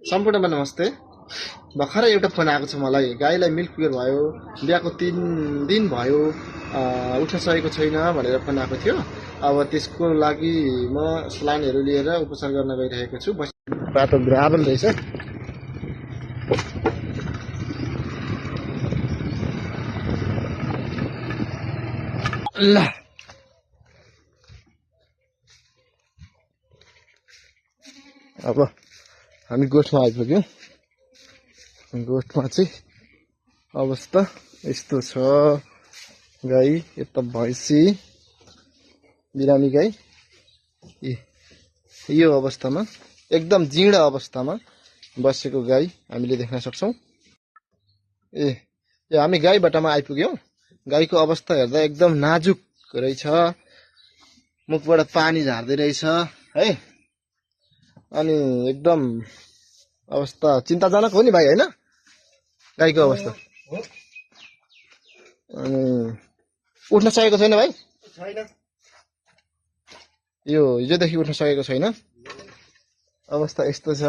सम्पूर्णमा नमस्ते। भर्खरै एउटा फोन आएको छ मलाई। गाईलाई मिल्क फियर भयो, बिहाको 3 दिन भयो, उठ्न सकेको छैन भनेर फोन आएको थियो। अब त्यसको लागि म सलाइनहरू लिएर उपचार गर्न गइरहेको छु। बाटो ग्राभल रहेछ। ल अब हामी गोठमा आइपुग्यौँ। गोठमा चाहिँ अवस्था यस्तो छ। गाई यता भैँसी, बिरामी गाई यो अवस्थामा, एकदम जीर्ण अवस्थामा बसेको गाई हामीले देख्न सक्छौँ। यो हामी गाईबाटामा आइपुग्यौँ। गाईको अवस्था हेर्दा एकदम नाजुक रहेछ। मुखबाट पानी झार्दै रहेछ है। अनि एकदम अवस्था चिन्ताजनक हो नि भाइ, होइन? गाईको अवस्था अनि उठ्न सकेको छैन भाइ। यो हिजोदेखि उठ्न सकेको छैन। अवस्था यस्तो छ।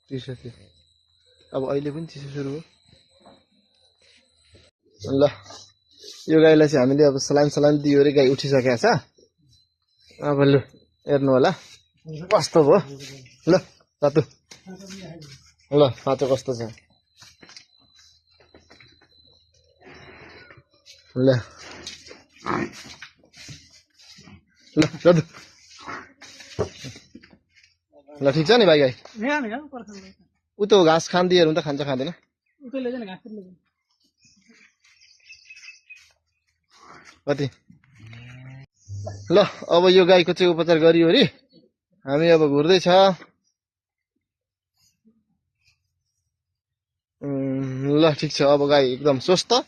चिसो थियो, अब अहिले पनि चिसो सुरु हो। ल यो गाईलाई चाहिँ हामीले अब सलाइन दियो अरे। गाई उठिसकेको छ। अब लु हेर्नु होला कस्तो भयो। ल तातु, ल माटो कस्तो छ। ल ल दादु, ल ठिक छ नि भाइ। गाई ऊ त घाँस खाँदिहरू त खान्छ खाँदैन। कति ल अब यो गाईको चाहिँ उपचार गरियो अरे। हामी अब घुर्दैछ। ल ठिक छ। अब गाई एकदम स्वस्थ।